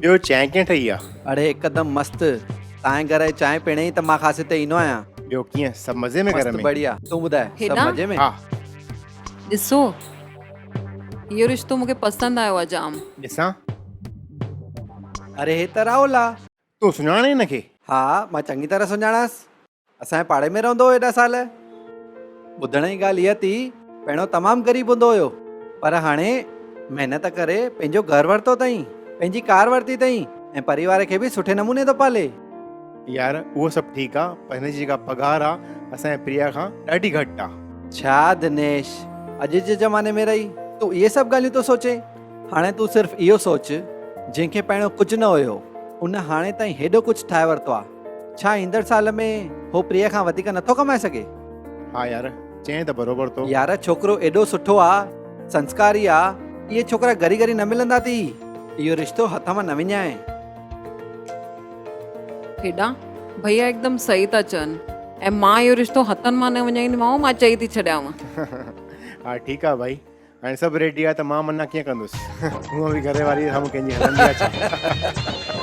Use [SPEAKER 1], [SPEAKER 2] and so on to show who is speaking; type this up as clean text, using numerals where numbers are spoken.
[SPEAKER 1] ٻيو چانهه ڪيئن ٺهي آ؟
[SPEAKER 2] اڙي هڪدم مست. تانهين گهر جي چانهه پيڻي ئي ته مان خاص هتي ايندو آهيان.
[SPEAKER 1] ٻيو ڪيئن سڀ مزي ۾ گهر
[SPEAKER 2] مست
[SPEAKER 1] ۾؟
[SPEAKER 2] بڙيا. تون ٻڌاء سڀ
[SPEAKER 3] هيڏانهن؟
[SPEAKER 2] مزي ۾؟
[SPEAKER 1] ها.
[SPEAKER 3] ڏسو اهو رشتو مون کي پسند آيو آ جام.
[SPEAKER 1] ڏسان.
[SPEAKER 2] اري هي ته راهول آ.
[SPEAKER 1] تون سڃاڻين هن کي؟
[SPEAKER 2] ها مان چڱي طرح سڃاڻانس. اسان جي پاڙي ۾ رهندو هو ايڏا سال. ٻڌڻ جي ڳالهه اها ٿي پهريون تمام غريب هوندو هيو پر هاڻي محنت ڪري پنهنجو گهر ورتو اٿائين، پنهنجي ڪار ورتي اٿائين ۽ پريوار کي به سٺي نموني ٿو پالي.
[SPEAKER 1] يار اهو سڀ ٺيڪ آ پر هن جي جيڪا پگهار آ اسان جي پريا کان ڏاڍي گهٽ آ.
[SPEAKER 2] ڇا دنيش اڄ جي زماني ۾ رهي تون اهي سڀ ڳالهيون ٿو سوچين؟ هاڻي تون صرف اهو سوچ جنهن کي پهريون ڪجهه نه هيو ان هاڻي تائين هيڏو ڪجهه ٺاهي ورتو آ. ڇا ايندڙ سال ۾ هو پريا کان وڌيڪ نٿو ڪمائي سگهي؟
[SPEAKER 1] ها يار چئين ته بروبر ٿو.
[SPEAKER 2] يار ڇوڪرو ايڏو سٺو آ سنسڪاري آ اهي ڇوڪرا گهري گهري نه ملندا ٿي اهو رشتو هٿ مان نه وڃائي.
[SPEAKER 3] هيڏانهن ڀئيا هڪدم صحيح ٿا چون ۽ مان اهو رشتو هٿن مان نه وڃائينديمانو مان چئي ٿي ڇڏيانو.
[SPEAKER 1] ها ٺيڪ آ ڀائي هاڻي سڀ ريڊي آ ته مان منع ڪيئن ڪندس هونء به گهر واري سامهون ڪنهن جي هلندي آ ڇا.